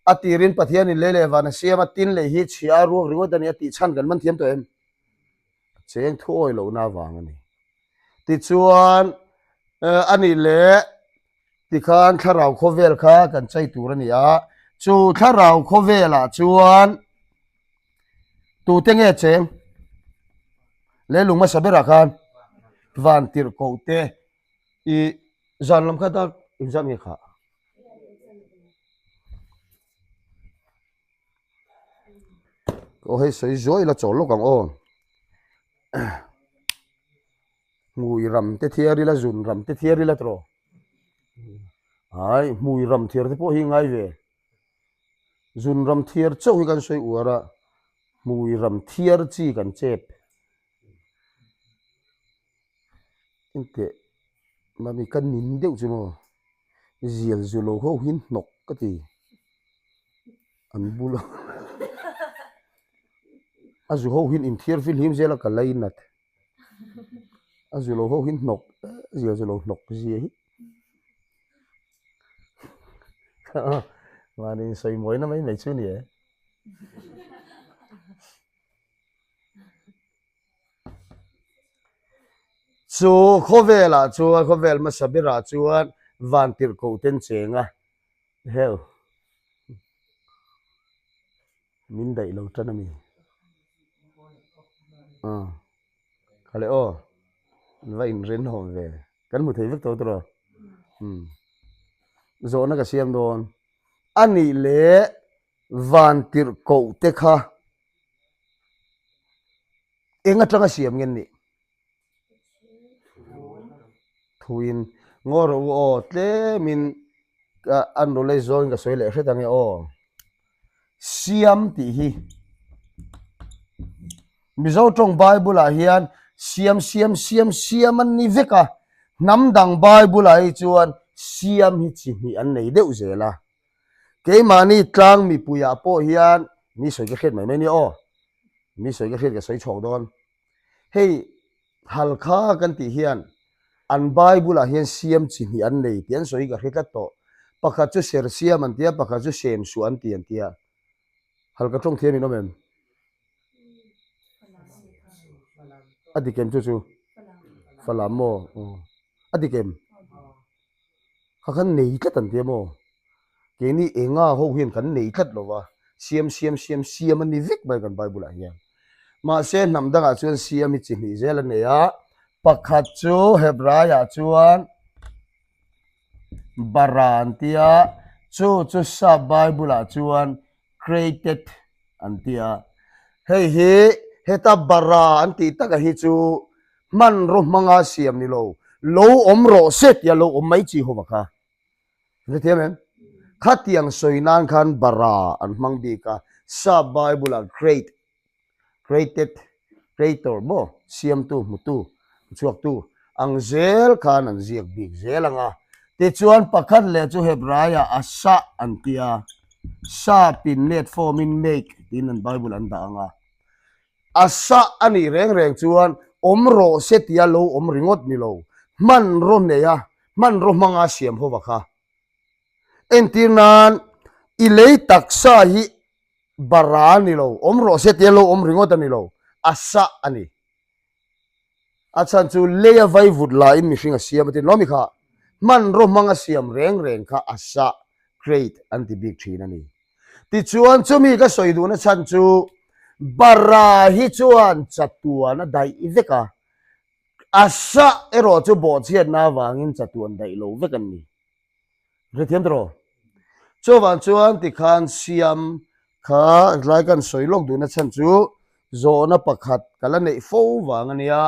a tirin Pathianin lei leh van a siam a, tin lei hi chhia a ruak ringawt a ni a tih chhan kan man thiam tawh em? A cheng thu awi lohna avang a ni. Tichuan a nih leh tikhan thlarau khawvel kha kan chei tur a ni a, chu thlarau khawvelah chuan Tute nge cheng? Leilung hmasa berah khan van tirh koh te i zan lam kha dar engzat nge khah? Aw hei sawi zuai ila chawl lawk ang aw. Hmui ram te thiar ila zun ram te thiar ila tawh. Ai hmui ram thiar te pawh hi ngai ve. Zun ram thiar chauh hi kan sawi uar a, hmui ram thiar chi kan chep. Engteh mami ka nin deuh chu maw zial zu lo ho hi hnawk ka ti an bula a zu ho hian inthiar fihlim zel a ka lainat a zu lo ho hi hnawk zial zu lo hnawk zia hi. Mahni insawi mawina mai mai chu ni e. Chu khawvelah chuan khawvel hmasa berah chuan vantirhkoh ten cheng a heu min daih lo tan a mi. Kha le aw, an va inrinhawm ve. Kan hmu thei vek tawh tawh umm. Zawhna ka siam dawn. A nih leh van tirh koh te kha eng atanga siam nge nih? Thuin ngaw rawh u aw tlemin an knowledge zawngin ka sawi leh hret ange aw. Siam tih hi Mizo tawng Bible ah hian siam siam siam siam an ni vek a, hnam dang Bible ah hi chuan siam hi chi hnih an nei deuh zel a. Keimahni tlang mipui ah pawh hian mi sawi ka hriat mai mai nia aw, mi sawi ka hriat ka sawi chhuak dawn. Hei Halkha kan tih hian an Bible ah hian siam chi hnih an nei tih an sawi ka hre tlat tawh. Pakhat chu ser siam an ti a, pakhat chu sem suah an ti an ti a. Halkha tawng thiam in awm em? A dik em chu chu? Falam maw? Aw. A dik em? Kha khan nei tlat an ti a maw? Keini enga ho hian kan nei tlat lo va, siam siam siam siam a ni vek mai kan Bible ah hian. Mahse hnam dangah chuan siam hi chi hnih zel a nei a, pakhat chu Hebrai ah chuan bara an ti a, chu chu sap Bible ah chuan created an ti a. Hei hi heta bara an tih taka hi chu hmanraw hmanga siam ni lo, lo awm rawh se tia lo awm mai chi ho va kha. Hrethiam em? Khatiang sawi nan khan bara an hmang bik a, sap Bible ah create, created, creator maw, siamtu, hmutu, chhuaktu ang zel khan an ziak bik zel ang a. Tichuan pakhat leh chu Hebraiah asa an ti a, sapin net form-in make tiin an Bible an dah ang a. Asa a nih reng reng chuan awm rawh se tia lo awm ringawt ni lo, hmanraw neia hmanraw hmanga siam ho va kha. Entir nan i lei taksa hi bara ni lo, awm rawh se tia lo awm ringawt a ni lo, asa a ni. A chhan chu leia vaivut laiin mihring a siam a ti lawmi kha. Hmanraw hmanga siam reng reng kha a sah. Great an ti bik thin a ni. Tichuan chumi ka sawi duhna chhan chu Bara hi chuan chatuan a daih vek a, a sah erawh chu bawhchhiatna avangin chatuan daih lo vek an ni. Hrethiam tawh rawh. Chuvang chuan tikhan siam kha tlai kan sawi lawk duhna chhan chu zawhna pakhat ka la neih fo vang a nia.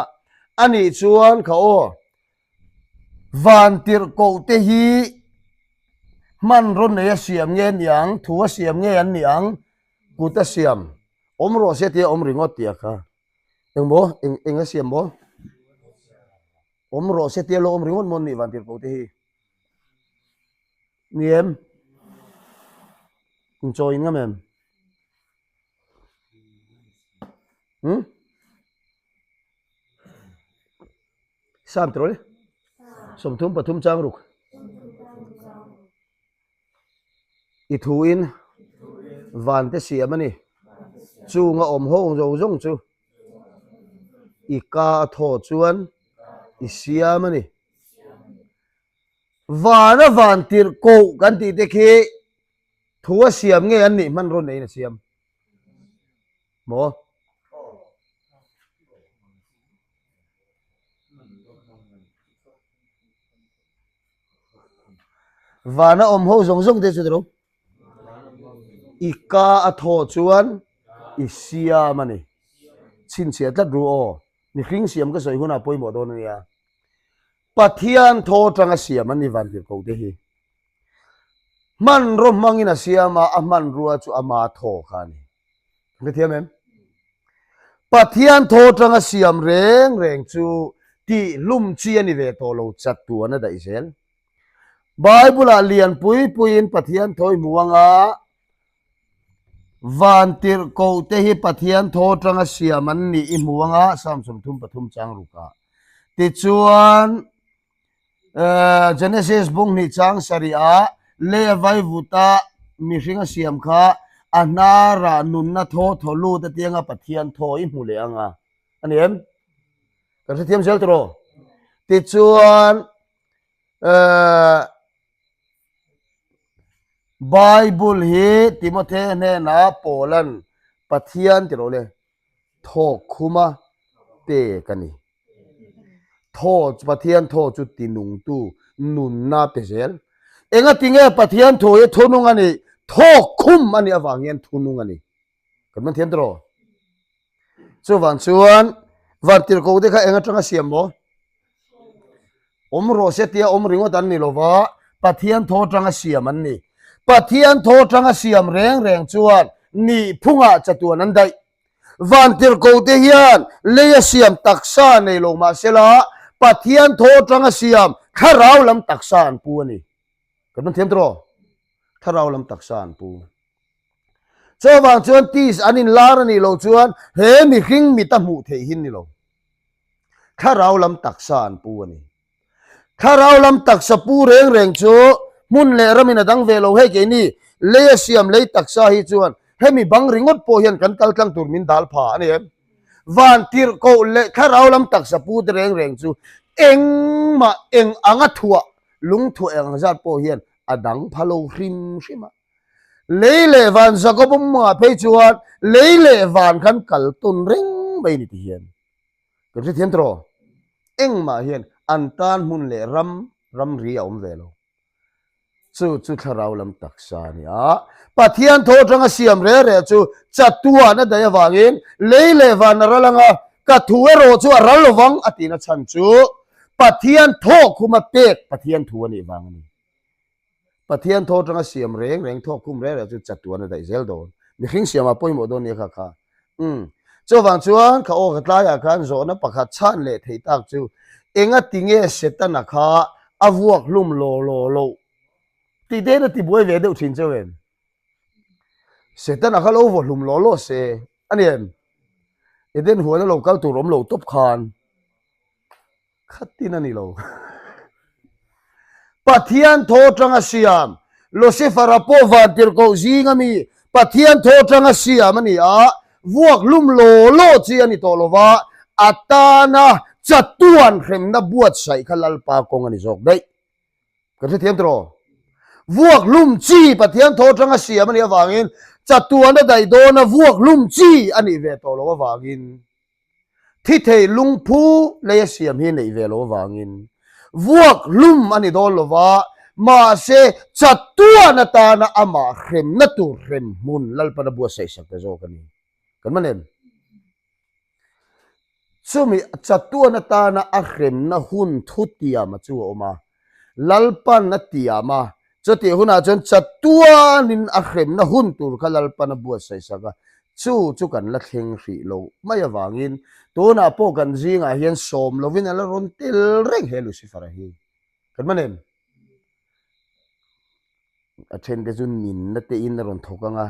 Anih chuan kha aw Vantirhkoh te hi hmanraw nei a siam nge ni ang, thu a siam nge an ni ang, kut a siam awm rawh se tia awm ringawt tih a kha. Engmaw eng eng a siam maw? Awm rawh se tia lo awm ringawt maw an nih vantirhkoh te hi? Ni em? Inchawi in ngam em? Hmm? Sam tiraw le? 33 chang ruk. I thu in van te siam a ni. Chunga awm ho zawng zawng chu i ka a thaw chuan i siam a ni. Vana van tirh koh kan tih te khi thu a siam nge an nih hmanraw neiin a siam maw? Vana awm ho zawng zawng te chu tiro i ka a thaw chuan i siam a ni. Chhinchhiah tlat ru aw. Mihring siam ka sawi hunah pawimawh dawn a nia. Pathian thaw atanga siam an ni vantirhkoh te hi. Hmanraw hmangin a siam a, a hmanrua chu ama thaw kha a ni. Kan hrethiam em? Pathian thaw atanga siam reng reng chu tihhlum chi a ni ve tawh lo chat tuan a daih zel. Bible-ah lian pui puiin Pathian thaw i hmu anga Vantirhkoh te hi Pathian thaw atanga siam an nih i hmu anga Psalm 33 chang rukah. Tichuan Genesis bung hnih chang sarihah lei a vaivuta mihring a siam kha a hnarah nunna thaw thaw lut atianga Pathian thaw i hmu leh anga a ni em? Kan hrethiam zel tawh. Tichuan Bible hi Timothy hnenah Paulan Pathian ti rawh le thawk khuma pek a ni. Thaw Pathian thaw chu tinungtu nunna pe zel. Engatinge Pathian thaw hi thunung a nih? Thawk khum a nih avang hian thunung a ni. Kan man thiam tawh. Chuvang chuan vantirhkoh te kha eng atanga siam maw? Awm rawh se tia awm ringawt an ni lova, Pathian thaw atanga siam an ni. Pathian thaw atanga siam reng reng chuan nihphungah chatuan an daih. Vantirhkoh te hian leia siam taksa nei lo mahsela Pathian thaw atanga siam thlarau lam taksa an pu a ni. Kan man thiam tawh? Thlarau lam taksa an pu. Chuvang chuan tis an inlar a nih loh chuan he mihring mita hmuh theih hi ni lo. Thlarau lam taksa an pu a ni. Thlarau lam taksa pu reng reng chu hmun leh ramin a dang ve lo hei keini lei a siam lei taksa hi chuan hemi bang ringawt pawh hian kan kal tlang tur min dal pha a ni em? Van tirhkoh leh thlarau lam taksa pu te reng reng chu engmah eng anga thuah lungthuah eng ang zat pawh hian a dang pha lo hrim hrim a. Lei leh van Jakob awmah phei chuan lei leh van khan kal tawn reng mai a ni ti hian. Kan hrethiam tawh rawh. Engmah hian an tan hmun leh ram, ramri a awm ve lo. Chu chu thlarau lam taksa a ni a. Pathian thaw atanga siam reh reh chu chatuan a daih avangin lei leh van a ral anga ka thu erawh chu a ral lovang a tihna chhan chu Pathian thawk khuma pek Pathian thu a nih vang a ni. Pathian thaw atanga siam reng reng thawk khum reng reng chu chatuan a daih zel dawn. Mihring siamah pawimawh dawn nia kha kha. Umm. Chuvang chuan kha aw ka tlaiah khan zawhna pakhat chhan leh theih tak chu enga tinge Setana kha a vuak hlum law law loh tih te hian a tibuai ve deuh thin cheu em? Setana kha lo vaw hlum law law se a ni em? Eden huan a lo kal tur awm lo tawp khan. Khatin a ni lo. Pathian thaw atanga siam, Lucifer-a pawh vantirhkoh zinga mi Pathian thaw atanga siam a ni a, vuak hlum law law chi a ni tawh lo va, a tana chatuan hremna buatsaih kha Lalpa kawng a ni zawk daih. Kan hrethiam tawh. Vuak hlum chi Pathian thaw atanga siam a nih avangin chatuana daih dawna vuak hlum chi a nih ve tawh loh avangin thi thei lungphu leia siam hi neih ve loh avangin vuak hlum a ni dawn lo va, mahse chatuan atana amah hremna tur hrem hmun Lalpan a buatsaih sak ta zawk a ni. Kan man em? Chumi chatuan atana a hremna hun thutiama chu a awm a, Lalpan a tiam a, chutih hunah chuan chatuanin a hremna hun tur kha Lalpan a buatsaih sak a, chu chu kan la thleng hrih lo mai avangin tunah pawh kan zingah hian sawm lovin a la rawn tel reng he Lucifer-a hi. Kan man em? A then te chu ninna te in a rawn thawk ang a,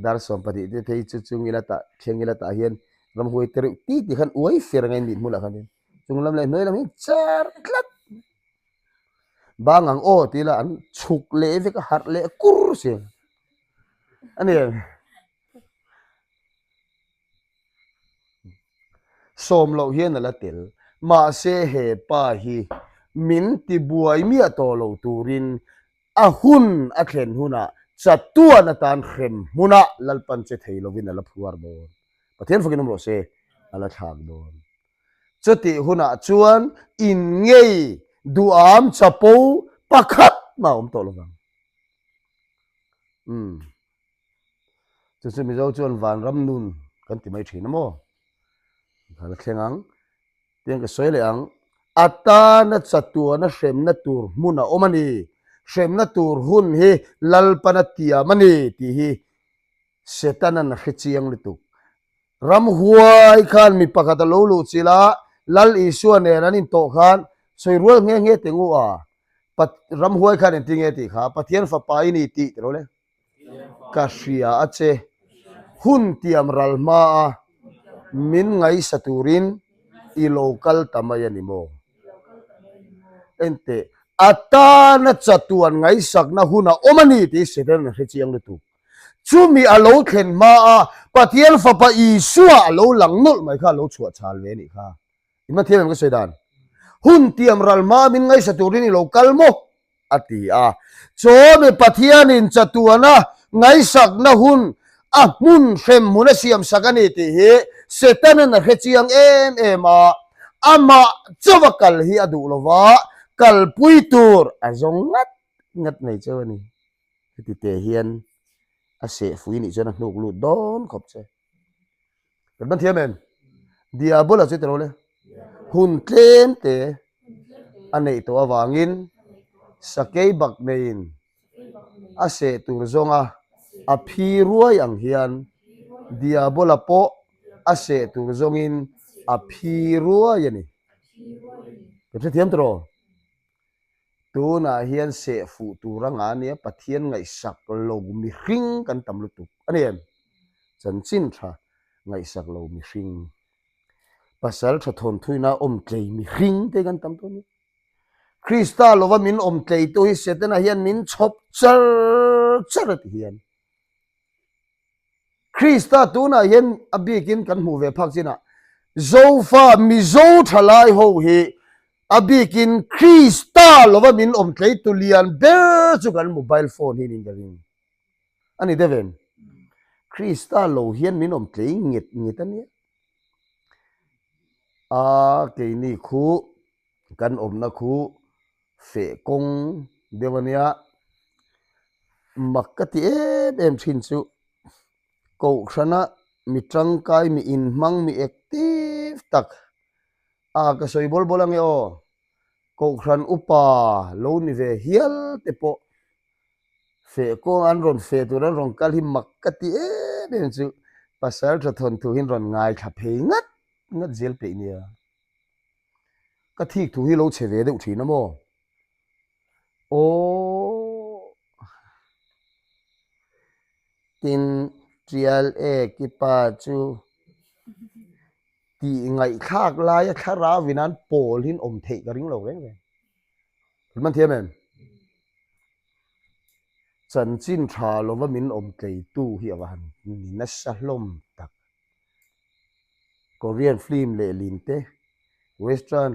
dar 12 te phei chu chung ila tah thleng ila tah hian ramhuai te reuh ti ti khan uai fer ang a in mit hmulah khan in chung lam leh hnuai lam hi char tlat bang ang aw ti ila an chhuk leh vek a harh leh kur si a ni. Sawm loh hian a la tel. Mahse he pa hi min ti buai miah tawh lo turin a hun a thlen hunah chatuan atan hrem hmunah Lalpan che thei lovin a la phuar dawn. Pathian fakin awm rawh se, a la thlak dawn. Chutih hunah chuan in ngei duham chapo pakhat mah a awm tawh lovang. Umm. Chu chu Mizo chuan vanram nun kan ti mai thin a maw? Ka la thleng ang. Tiang ka sawi leh ang. A tana chatuana hremna tur hmun a awm a ni. Hremna tur hun hi Lalpana tiam a ni tih hi Setanan a hre chiang lutuk. Ramhuai khan mi pakhat a lo luh chilh a, Lal Isua nen an intawh khan sawi rual nghe nghe teh ngu a. Ramhuai khan engtin nge tih kha Pathian fapa i ni tih ti lo le. Ka hria a che. Hun tiam ral hma a min ngaisa turin i lo kal ta mai a ni maw? Enteh, a tana chatuan ngaisakna hun a awm a ni tih Satan a hre chiang lutuk. Chumi a lo thlen hma a Pathian Fapa Isua a lo lang nawlh mai kha a lo chhuah chhal ve a nih kha. I hmathiam em ka sawi dan? Hun tiam ral hma min ngaisa turin i lo kal maw? a ti a. Chawmi Pathianin chatuana ngaisakna hun a hmun hrem hmun a siamsak a ni tih hi Setanan a hre chiang em em a, amah chauha kal hi a duh lova, kalpui tur a zawng ngat ngat mai cheu a ni. Heti te hian a sehfui nih chuan a hnuk lut dawn khawp che. Kan ban thiam em? Diabola chu tilo le. Hun tlem te a neih tawh avangin sakei bak neiin a seh tur zawnga a phi ruai ang hian Diabola pawh a seh tur zawngin a phi ruai a ni. Kan hrethiam tawh? Tunah hian seh fuh tur a ngah ania Pathian ngaihsak lo mihring kan tam lutuk a ni em? Chanchin tha ngaihsak lo mihring, pasal tha thawnthuina awm tlei mihring te kan tam tawh a ni. Krista lova min awm tleitu hi Setana hian min chhawp char char a ti hian. Krista tunah hian a bikin kan hmuh ve phak chinah Zofa Mizo thalai ho hi a bikin Krista lova min awm tleitu lian ber chu kan mobile phone hi niin ka ring. A ni deuh em? Krista lo hian min awm tlei nget nget a nia. A keini khu kan awmna khu feh kawng deuh a nia, mak ka ti em em thin chu Kohhrana mi tangkai mi inhmang mi active tak a ka sawi bawl bawl ange aw, Kohhran upa lo ni ve hial te pawh feh kawng an rawn feh tur an rawn kal hi mak ka ti em em chu pasal tha thawnthu hi an rawn ngaithla phei ngat ngat zel peih nia. Ka thik thu hi lo chhe ve deuh thin a maw? Aww. Tin, Tial e kipa chu tih ngaihthlak laia thlarau in an pawl hin awm theih ka ring lo reng reng. Kan man thiam em? Chanchin tha lova min awm tleitu hi a va han ni nasa hlawm tak. Korean film lehlin te, Western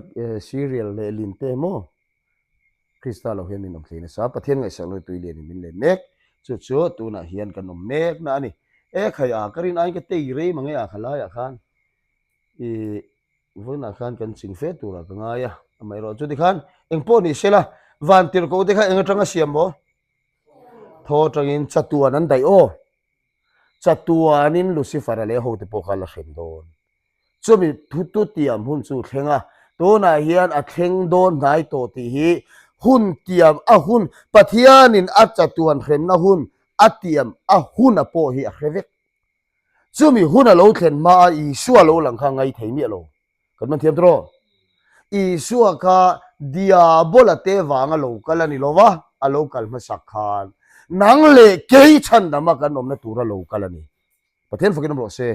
serial lehlin te maw? Krista lo hian min awm thei nasa. Pathian ngaihsak lo tui lianin min len mek. Chu chu tunah hian kan awm mekna a ni. E khai a, ka rin aiin ka tei rei mang e a kha laiah khan i vawiinah khan kan ching fe turah ka ngai a. Amaherawhchu tikhan engpawh ni sela vantirhkoh te kha eng atanga siam maw? Thaw atangin chatuan an daih aw. Chatuanin Lucifer-a leh hote pawh kha la hrem dawn. Chumi thutu tiam hun chu thleng a, tunah hian a thleng dawn hnai tawh tih hi hun tiam a hun, Pathianin a chatuan hremna hun a tiam a hun a pawh hi a hre vek. Chumi hun a lo thlen hma a Isua lo lang kha ngaithei miah lo. Kan man thiam tawh. Isua kha Diabola te vanga lo kal a ni lo va, a lo kal hmasak khan nang leh kei chhandama kan awmna tura lo kal a ni. Pathian fakin awm rawh se.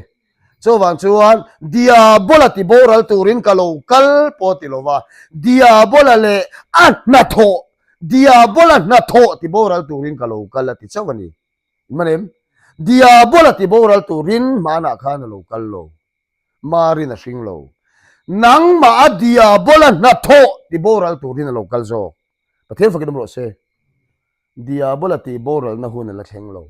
Chuvang chuan Diabola ti boral turin ka lo kal pawh ti lo va, Diabola leh a hnathawh, Diabola hnathawh ti boral turin ka lo kal a ti chauh a ni. Inman em? Diabola ti boral turin hmanah khan a lo kal lo. Marin a hring lo. Nangmah a Diabola hnathawh ti boral turin a lo kal zawk. Pathian fakin awm rawh se. Diabola tih boralna hun a la thleng lo.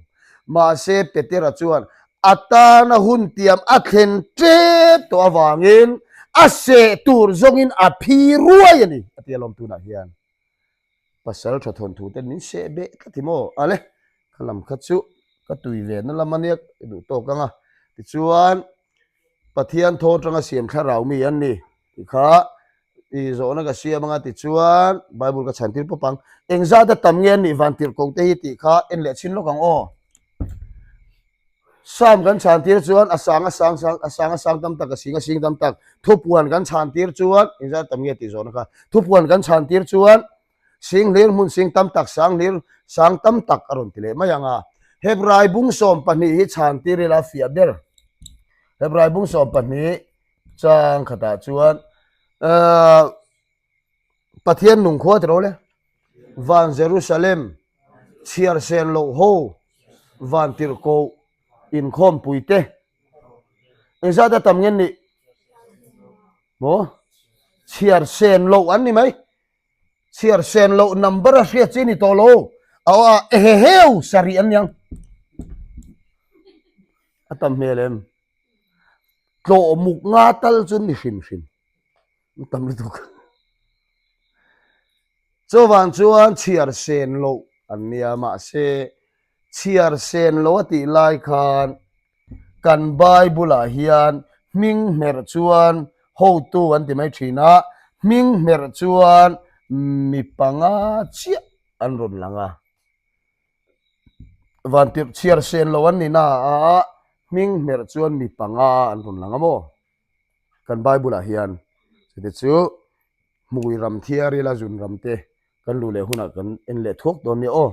Mahse, Petera chuan a tana hun tiam a thlen tep tawh avangin a seh tur zawngin a phi ruai a ni, a ti alawm tunah hian. Pasal tha thawnthu ten min seh beh tlat hi maw? Ale, kha lam kha chu ka tui ve na lam a nia i duh tawk ang a. Tichuan, Pathian thaw atanga siam thlarau mi an ni tih kha i zawhna ka siam anga tichuan Bible ka chhan tir pawp ang. Engzat a tam nge an nih van tirhkoh te hi tih kha en leh chhin lawk ang aw. Psalm kan chhan tir chuan a sang a sang sang a sang a sang tam tak a sing a sing tam tak thupuan kan chhan tir chuan engzat a tam nge tih zawhna kha thupuan kan chhan tir chuan Sing hlir hmun sing tam tak, sang hlir sang tam tak a rawn ti leh mai ang a. Hebrai bung 12 hi chhan tir ila fiah ber. Hebrai bung 12 chang khatah chuan Pathian nung khua tiraw le? Van Jerusalem chhiar sen loh ho van tirhkoh inkhawmpui te engzat a tam nge nih? Maw? Chhiar sen loh an ni mai. Chhiar sen loh number a hriat chi ni tawh lo. A aw a eheheu sarih an niang. A tam hmel em. Tlawh muk nga tal chu ni hrim hrim. An tam lutuk. Chuvang chuan chhiar sen loh an nia mahse chhiar sen loh a tih lai khan Kan Bible-ah hian hming hmerh chuan hotu an ti mai thin a, hming hmerh chuan mi panga chiah an rawn lang a. Vantirh chhiar sen lo an ni na a, hming hmerh chuan mi panga an rawn lang a maw? Kan Bible-ah hian chute chu hmui ram thiar ila zun ram te kan luh leh hunah kan en leh thuak dawn nia aw.